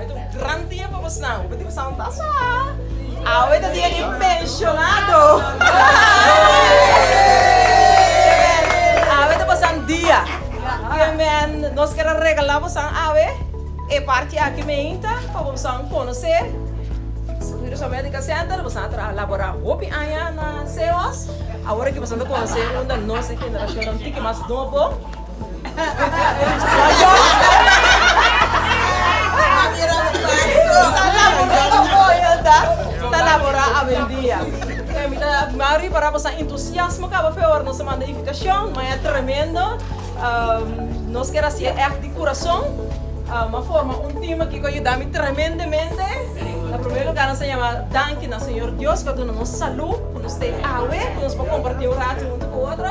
Awe ta un gran dia pa bosnan. Hopi di bosnan ta sa. Awe ta dia di pensionado. Awe ta bosan dia. Amen. Nos ker a regala bosan awe e parti aki meinta pa bosan konosé Curaçao Medical Center. Bosan a traha labora hopi aña na CEOS. Awor aki bosan ta konosé unda nos e generashonnan tiki mas nobo. Ta labora awendia. Mi ta ripará boso entusiasmo kaba fe ora nos a manda invitashon. Maya tremendo. Nos ker hasié ègt di kurason. Mi a forma un tim aki ku a yuda mi tremendamente. Na promé lugá nos a yama danki na Señor Dios ku a duna nos salú, ku nos ta awe, ku nos por kompartí un ratu huntu ku otro.